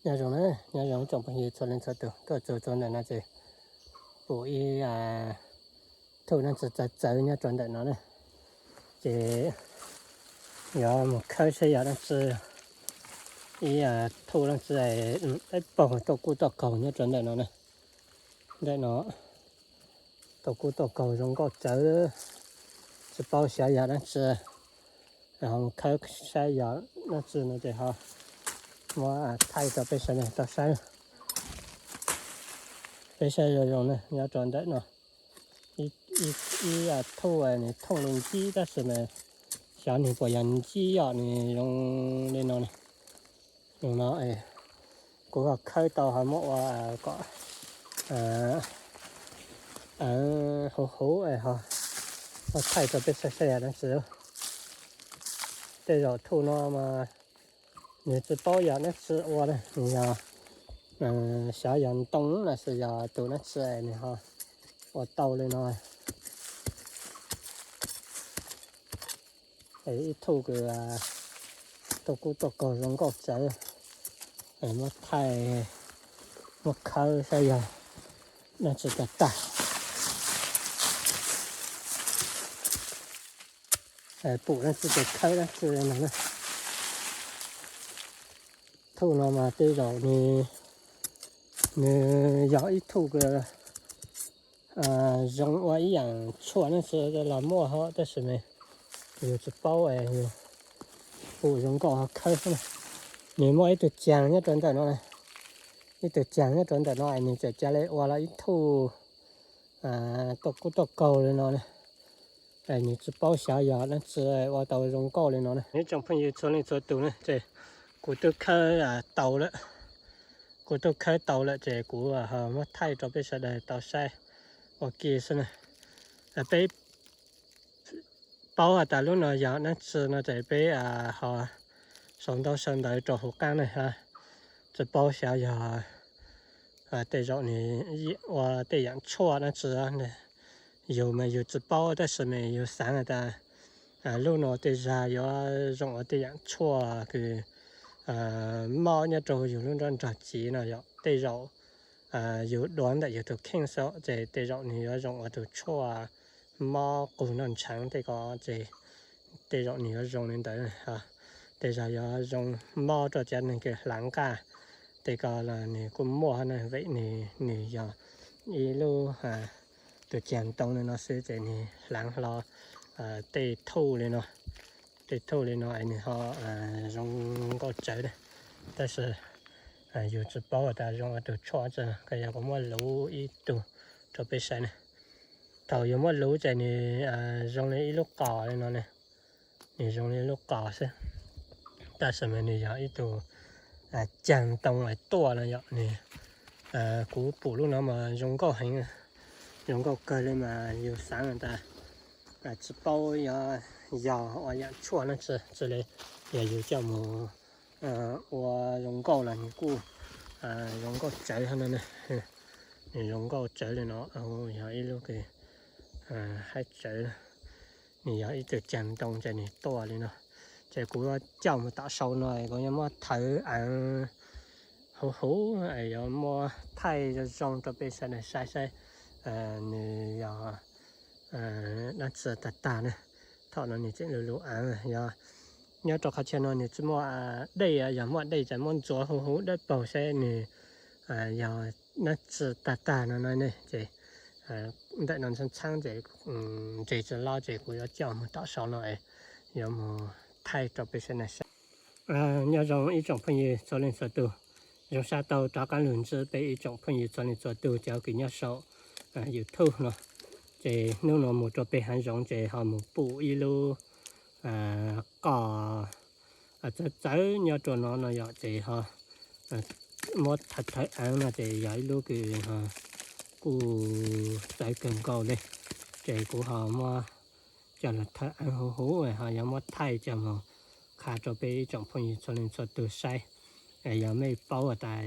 Nyob zoo na, nyob zoo tsoom phooj ywg txhua leej txhua tus, tuaj txog txog ntawm no ces pum ib thuj dab tsi txawv txawv nyob rau ntawm no na. Ces yuav mus khawb saib yog dab tsi, ib thuj dab tsi dawb paug tuaj kuj tuaj kaug nyob rau ntawm no na. Ntawm no tuaj kuj tuaj kaug zoo nkauj tsawv, tsis paub xyov yog dab tsi. Ho mus khawb saib yog dab tsi no ces ho muab thaij rau peb sawv daws tau saib. Peb saib zoo zoo na, nyob rau ntawm no ib thuj nws thooj li ncib tab sis mas xyov nws puas yog ncib yom, nws zoo li no na. Zoo no kuv ho khawb tau ho muab ua kom huv huv ho muab thaij rau peb saib saib yog dab tsi. Tej zaum thuj no mas nws tsis paub yog dab tsi ua na, nws yog, xyov yog ntoo los sis yog tus dab tsi nws ho ua tau li no. Ib thuj kws tuaj kuj tuaj kaug zoo nkauj tsawv, muab thaij, muab khawb saib yog dab tsi tag tag. Pum dab tsi ces khawb dab tsi no na. Thuj no mas tej zaum nws yog ib thuj kws zoo ua ib yaam tshuaj dab tsi los muaj hov, tab sis mas yus tsis paub, yus pum zoo nkauj ho khawb xwb na. Nws muaj ib tug caag nyob rau ntawm no, ib tug caag nyob rau ntawm no es nws txawm ca le ua los ib thuj tuaj kuj tuaj kaug li no na. Es nws tsis paub xyov yog dab tsi ua tau zoo nkauj li no na. Ib tsoom phooj ywg txhua leej txhua tus na, ces kuv twb khawb tau lawm, kuv twb khawb tau lawm ces kuv ho muab thaij rau peb sawv daws tau saib ua ke xwb na. Peb paub has tas lub no yog dab tsi no ces peb ho sau ntaub sau ntawv rau hauv qab na. Tsis paub xyov yog tej zaum nws ua tej yaam tshuaj dab tsi. Yus mas yus tsis paub tab sis mas yus xaav has tas lub no tej zag yuav zoo ua tej yaam tshuaj kws mob nyob rau yus lub nruab nrog tsiv no yom. Tej zaum yus dua ntawm yus tus kheej xwb ces tej zaum nws yuav zoo ua tus tshuaj mob qug noj ntshaav tej ko ces tej zaum nws yuav zoo li ntawd. Tej zag yuav zoo mob rau cov neeg kws hlaav nqaj tej ko los nws kuj muaj hov na, vim nws yog ib lub tus cag ntoo li no xwb ces nws hlaav hlo tej thuj li no, tej thuj li no es nws ho zoo nkauj tsawv na. Tab sis yus tsis paub tas zoo ua tus tshuaj tsi, koj yog kuv muab luv ib tug rau peb saib na. Thaum yus muab luv ces nws zoo li ib lub qos li no na, nws zoo li lub qos xwb, tab sis mas nws yog ib tug cag ntoo tuaj no yom. Nws, kuv pum lub no mas zoo nkauj heev, zoo nkauj kawg li mas yus xaav tas tsis paub yog ua yaam tshuaj no tsi, tsi li, yog yus coj mus ua zoo nkauj los nws kuj zoo nkauj tsawv no. Nws zoo nkauj tsawv li no, yog ib lub kws haib tsawv, nws yog ib tug cag ntoo ces nws tuaj li no. Ces kuv coj mus tom sau no, kuv yuav muab thawv aav huv huv, yuav muab thaij zoo zoo rau peb sawv daws saib saib nws yog dab tsi tag tag na. Thaum no nws tseem lub lub aav, yog nyob rau qhov chaw no nws tsis muaj dej, yog muaj dej ces muab ntxuav huv huv dawb paug saib nws yog dab tsi tag tag no no ne. Ces ntawm no ntxhab ntxhab ces ntseg tsis loj ces kuv yuav coj mus tom sau no, yuav mus thaij rau peb sawv daws saib. Nyob zoo ib tsoom phooj ywg txhua leej txhua tus, zoo sab tau rov qaab lug ntsib peb ib tsoom phooj ywg txhua leej txhua tus cov kws nyob saum YouTube no. Ces hnub no mus rau pem haav zoov ces ho mus pum ib lub qos txawv txawv nyob rau no no yom, ces ho muab thawv thawv aav no ces yog ib lub kws kuj txawv kawg nkaus li. Ces kuv ho muab coj los thawv aav huv huv, ho yuav muab thaij coj mus qha rau peb ib tsoom phooj ywg txhua leej txhua tus saib. Yog mej paub tas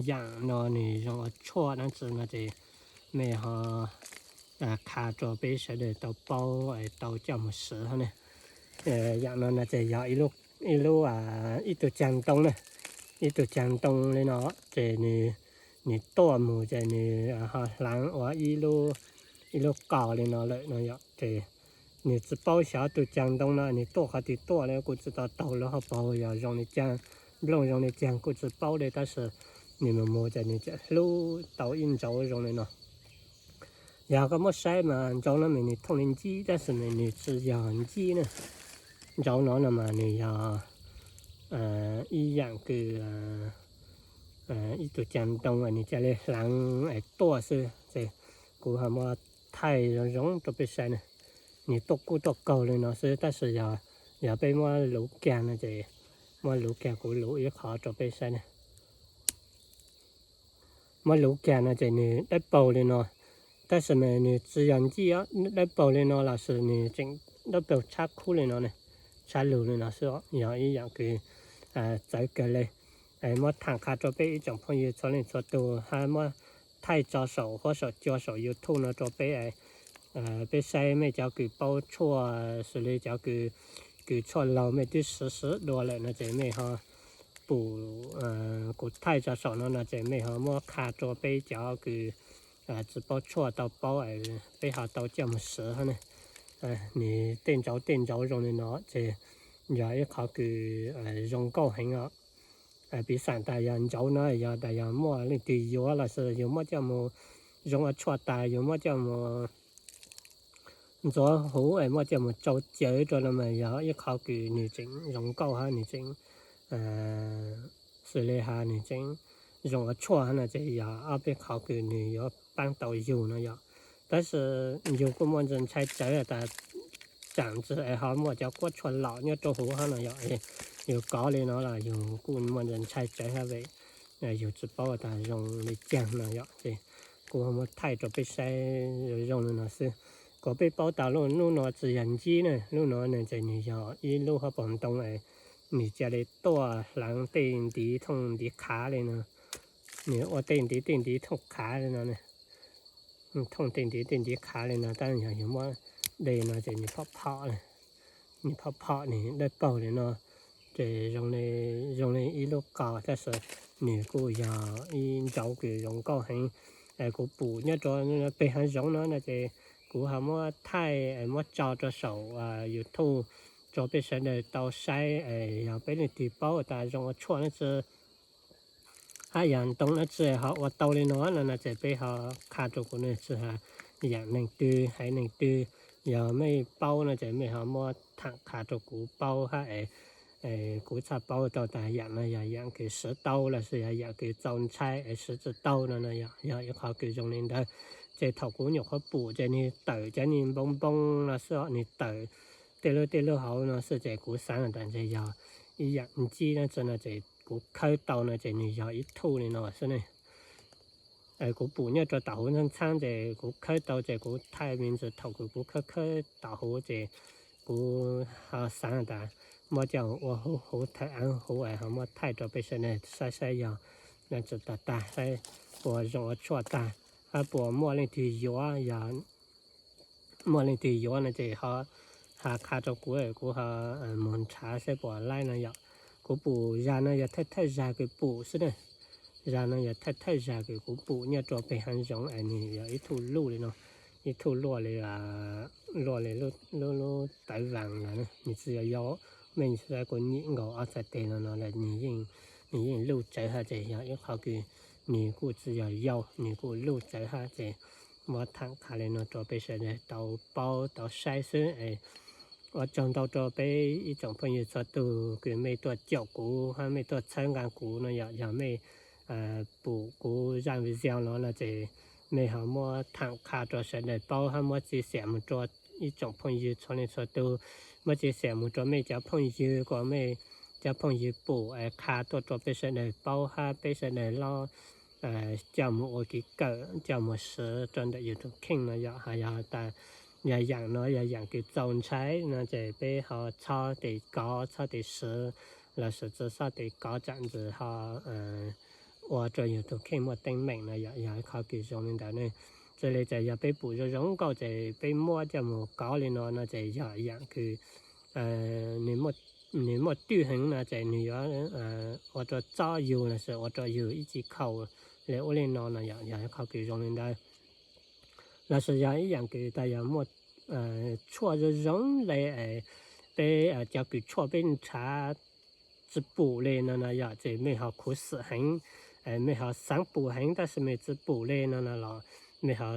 yaam no nws zoo ua tshuaj dab tsi no ces mej ho qha rau peb sawv daws tau paub tau coj mus swv hov ne. Yaam no no ces yog ib lub, ib tug cag ntoo na, ib tug caag ntoo li no, ces nws, nws tuaj mus ces nws ho hlaav ua ib lub, ib lub qos li no lawm no yom. Ces nws tsi paub xyov tug caag ntoo no nws tuaj qhov twg tuaj li, kuv tsi tau taug lub hauv paug yog zoo li caag, nplooj zoo li caag kuj tsi paub li, tab sis nws mus mus ces nws tseem hlub tau ib ntsauv zoo li no. Yog koj muab saib mas ntsauv no mas nws thooj li ncib tab sis mas nws tsi yog ncib na. Ntsauv no no mas nws yog ib yaam kws ib tug caag ntoo nws ca le hlaav es tuaj xwb ces kuv ho muab thaij zoo zoo rau peb saib na. Nws tuaj kuj tuaj kaug li no xwb tab sis yog, yog peb muab luv kag no ces, muab luv kag, kuv luv ib qho rau peb saib na. Muab luv kag no ces nws dawb paug li no, tab sis mas nws tsi yog ncib, dawb paug li no los sis nws tseem dawb paug tshab khub li no, tshab lug li no xwb. Yog ib yaam kws txawv kawg le. Muab tham qha rau peb ib tsoom phooj ywg txhua leej txhua tug hab muab thaij tso saum huab saum cua saum YouTube no rau peb, peb saib mej cov kws paub tshuaj xws li cov kws, kws tshuaj laug mej twb swv swv dua lawm no ces mej ho pum kuv thaij tso saum no no ces mej ho muab qha rua peb cov kws tsi paub tshuaj tau paub, peb ho tau coj mus swv hab ne. Nws tej ntsauv tej ntsauv zoo li no ces yog ib qhov kws zoo nkauj heev os. Piv xam tas yog ntsauv no yog tas yog muaj leej twg yuav los sis yug muab coj mus zoo ua tshuaj tas yug muab coj mus ntxuav huv es muab coj mus tsau cawv rua no mas yog ib qhov kws nws tseem zoo nkauj hab nws tseem xws li has nws tseem zoo ua tshuaj hab no ces yog ob peb qhov kws nws yuav paab tau yug no yom. Tab sis yug kuj muaj ntsis ntshai tsawv tas tsaam ntsis es ho muaj cov kuab tshuaj lom nyob rau huv hab no yom. Yug kov li no los yug kuj muaj ntsis ntshai tsawv hab vim yug tsi paub tas zoo li caag no yom. Ces kuv ho muab thaij rau peb saib zoo zoo li no xwb. Kom peb paub tas lub, lub no tsi yog ncib na, lub no ne ces nws yog ib lub hauv paus ntoo es nws ca le tuaj hlaav tej ntiv thooj ntiv qhav li no. Nws ua tej ntiv tej ntiv thooj qhav li no, thooj tej ntiv tej ntiv qhav li no tab yog yug muab de no ces nws phom phom, nws phom phom nws dawb paug li no ces zoo li, zoo li ib lub qos tab sis nws kuj yog ib ntsauv kws zoo nkauj heev. Kuv pum nyob rua peg haav zoov no no ces kuv ho muab thaij muab tso rua saum YouTube rua peb sawv daws tau saib. Yog peb leej twg paub tas zoo ua tshuaj dlaab tsi hab yog ntoo dlaab tsi ho ua tau li no no no ces peb ho qha rua kuv ne, tsi has yaam neeg twg haiv neeg twg. Yog mej paub no ces mej ho muab tham qha rua kuv paub hab es kuv txhaj paub tau tas yaam no yog yaam kws swv tau los sis yog yaam kws txaus ntshai es swv tsi tau no no yog, yog ib qhov kws zoo li ntawd. Ces thaum kuv nyuam qhuav pum ces nwg tawm cov npoo npoo no xwb, nwg tawm tej lub tej lub hauv no xwb ces kuv xaav tas ntshe yog ib yaam ncib dlaab tsi no ces kuv khawb tau no ces nwg yog ib thuj li no xwb ne. Kuv pum nyob rua tom huv ntxhaab ntxhaab ces kuv khawb tau ces kuv thaij me ntsis thaum kws kuv khawb khawb tom huv ces kuv ho xaav tas muab coj ua huv huv thawm aav huv es ho muab thaij rua peb sawv daws saib saib yog dlaab tsi tag tag, saib puas zoo ua tshuaj tag hab puas muaj leej twg yuav. Yog muaj leej twg yuav no ces ho has qha rua kuv, kuv ho moog nrhav saib puas laib no yom. Kuv pum zag no yog thawj thawj zag kws pum xwb na. Zag no yog thawj thawj zag kws kuv pum nyob rua peg haav zoov es nwg yog ib thuj luj li no, ib thuj luaj li, luaj li lub, lub tawv vaas los nwg tsi yog yau, mej saib kuv nyim nkaus ob txhais tes no no las nwg yeej luj tsawv hab ces yog ib qhov kws nwg kuj tsi yog yau, nwg kuj luj tsawv hab ces muab tham qha li no rua peb sawv daws tau paub tau saib xwb. Ua tsaug ntau rua peb ib tsoom phooj ywg txhua tug kws mej tuaj caum kuv hab mej tuaj txhawb nqaa kuv no yom. Yog mej pum kuv zaj video no no ces mej ho muab tham qha rua sawv daws paub hab muab chia sẻ mus rua ib tsoom phooj ywg txhua leej txhua tug, muab chia sẻ mus rua mej cov phooj ywg kom mej cov phooj ywg pum es qha tuaj rua peb sawv daws paub hab peb sawv daws lub coj mus ua kev kawm coj mus swv rua ntawm yus tus kheej no yom. Hab yog tas yog yaam no yog yaam kws txaus ntshai no ces peb ho txhob tes kov txhob tes swv los sis tsi txhob tes kov tsam ntsis ho ua rua yus tus kheej muaj teeb meem no yom. Yog ib qhov kws zoo li ntawd ne. Txawm li tas yog peb pum zoo zoo nkauj ces peb muab coj mus kov li no no ces yog yaam kws nwg muaj nws muaj twj heev no ces nws yuav ua rau txob yug lossis ua rau yug ib txhij khaus li ub li no no yom, yog ib qho kws zoo li ntawd. Lossis yog ib yaam kws tas yog muaj tshuaj zoo zoo le, peb cov kws tshuaj peb nrhav tsi pum li no no yom, ces mej ho khuv xim heev, mej ho xaav pum heev tab sis mej tsi pum li no no los mej ho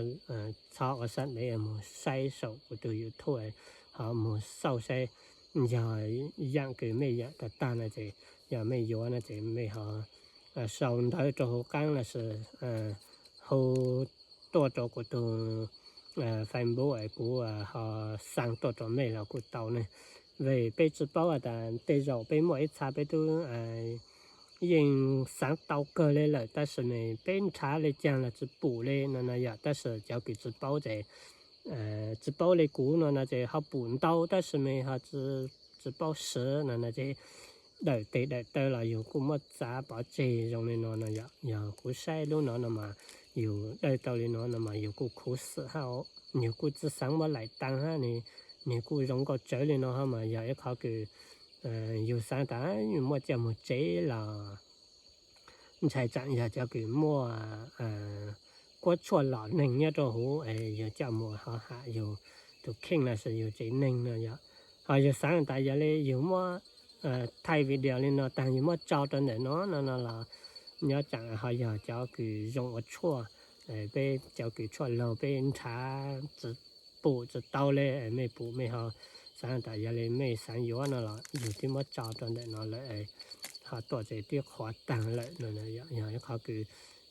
txhob ua sab ntev, moog saib saum kuv tug YouTube, ho moog xauj saib yog yaam kws mej yaam tag tag no ces yog mej yuav no ces mej ho sau ntawv rau huv qaab lossis hu tuaj rau kuv tug Facebook es kuv ho xaa tuaj rau mej los kuj tau ne. Vim peb tsi paub tas tej zaum peb muaj ib txha peb tub yeej xaav tau kawg li lawm tab sis mas peb nrhav li caag los tsi pum li no no yom, tab sis cov kws tsi paub ces tsi paub li kuv no no ces ho pum ntau tab sis mas ho tsi paub siv no no ces dawm tes dawm taw los yug kuj muab txav pov tseg zoo li no no yom. Yog kuv saib lub no no mas yug dawj tau li no no mas yug kuj khuv xim hab, yug kuj tsi xaav muab laim taag hab, nwg kuj zoo nkauj tsawv li no hab mas yog ib qho kws yug xaav tas muab coj moog tsev los ntshai tsaam yog cov kws muaj kuab tshuaj lom neeg nyob rau huv, yug coj moog ho ham yug tug kheej lossis yug tsev neeg no yom. Ho yug xaav tas yog li yug muab thaij video li no taag yug muab tso rau ntawm no no no los nyob tsaam ho yog cov kws zoo ua tshuaj, peb cov kws tshuaj laug peb nrhav tsi pum tsi tau li, mej pum mej ho xaav tas yog li mej xaav yuav no los yug twb muab tso rau ntawm no lawm, ho tuaj ces twb qhuav taag lawm no. Yog ib qho kws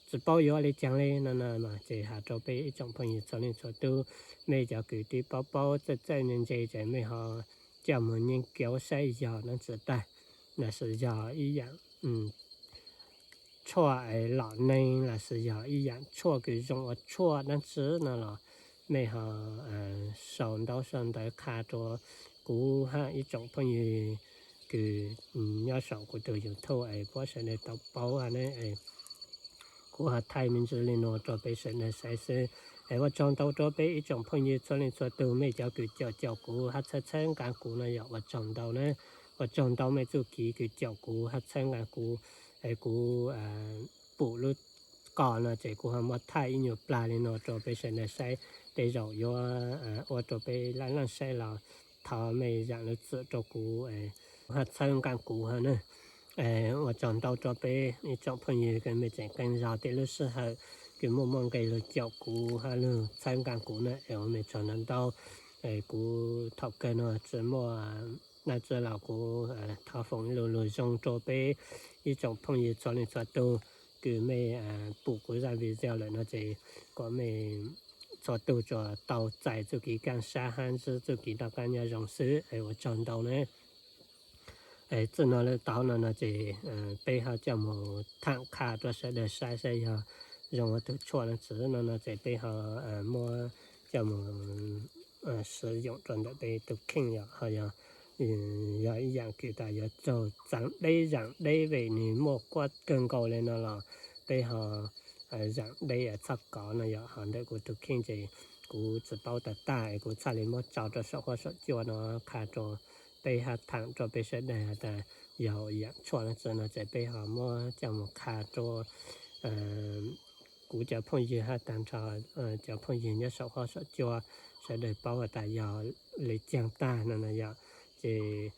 tsi paub yuav li caag li no no mas ces has rau peb ib tsoom phooj ywg txhua leej txhua tug, mej cov kws twb paub paub txawj txawj ntse ntse ces mej ho coj moog nyeem kiav saib yog dlaab tsi tag, lossis yog ib yaam tshuaj lom neeg lossis yog ib yaam tshuaj kws zoo ua tshuaj dlaab tsi no los mej ho sau ntaub sau ntawv qha rua kuv hab ib tsoom phooj ywg kws nyob saum kuv tug YouTube es puab sawv daws tau paub hab ne. Kuv ho thaij me ntsis li no rua peb sawv daws saib xwb. Es ua tsaug ntau rua peb ib tsoom phooj ywg txhua leej txhua tug, mej cov kws caum caum kuv hab txhawb txhawb nqaa kuv no yog ua tsaug ntau na. Ua tsaug ntau mej txuj kev kws caum kuv hab txhawb nqaa kuv. Es kuv pum lub qos no ces kuv ho muab thaij ib nyuag plag li no rua peb sawv daws saib, tej zaum yuav ua rua peb laj leej saib los thov mej zaam lub txim rua kuv hab txhawb nqaa kuv hab na. Ua tsaug ntau rua peb ib tsoom phooj ywg kws mej tseem qee zog tej lub sij hawm kws muaj muaj nqe lug caum kuv hab lug txhawb nqaa kuv na, es ua mej tsaug ntau ntau. Kuv thaum kawg no tsi muaj dlaab tsi los kuv thov foom ib lus lug zoo rua peb ib tsoom phooj ywg txhua leej txhua tug kws mej pum kuv zaj video lawm no ces kom mej txhua tug tsuas tau txais txuj kev kaaj sab hab ntsib txuj kev noj qaab nyob zoo xwb, es ua tsaug ntau na. Txij no lawm tau no no ces peb ho coj moog thaam qha rua sawv daws saib saib yog zoo ua tug tshuaj dlaab tsi no no ces peb ho muab coj moog siv yoom rua ntawm peb tug kheej yom. Ho yog, yog ib yaam kws tas yuav raug txaav deb zaam deb vim nwg muaj kuab kawg nkaus le no los peb ho zaam deb txhob kov no yom. Ho ntawm kuv tug kheej ces kuv tsi paub tag tag es kuv txhaj le muab tso rua saum huab saum cua no qha rua peb hab thaam rua peb sawv daws has tas yog yaam tshuaj dlaab tsi no ces peb ho muab coj moog qha rua kuv cov phooj ywg hab taag nrho cov phooj ywg nyob saum huab saum cua sawv daws paub has tas yog le caag tag no no yom. Ces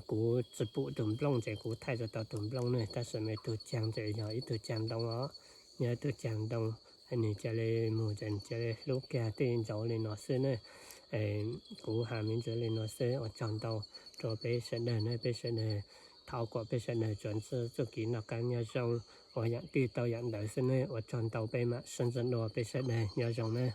kuv tsi pum tug nplooj ces kuv thaij tsi tau tug nplooj ne, tab sis mas tug caag ces yog ib tug caag ntoo os, yog ib tug caag ntoo, nwg ca le moog ces ca le hlub kag tej ntsauv le no xwb ne. Kuv has me ntsis le no xwb, ua tsaug ntau rua peb sawv daws ne, peb sawv daws thov kom peb sawv daws tsuas ntsib txuj kev noj qaab nyob zoo, ua yaam twg tau yaam ntawd xwb ne. Ua tsaug ntau, peb maam sib ntsib dlua, peb sawv daws nyob zoo ne.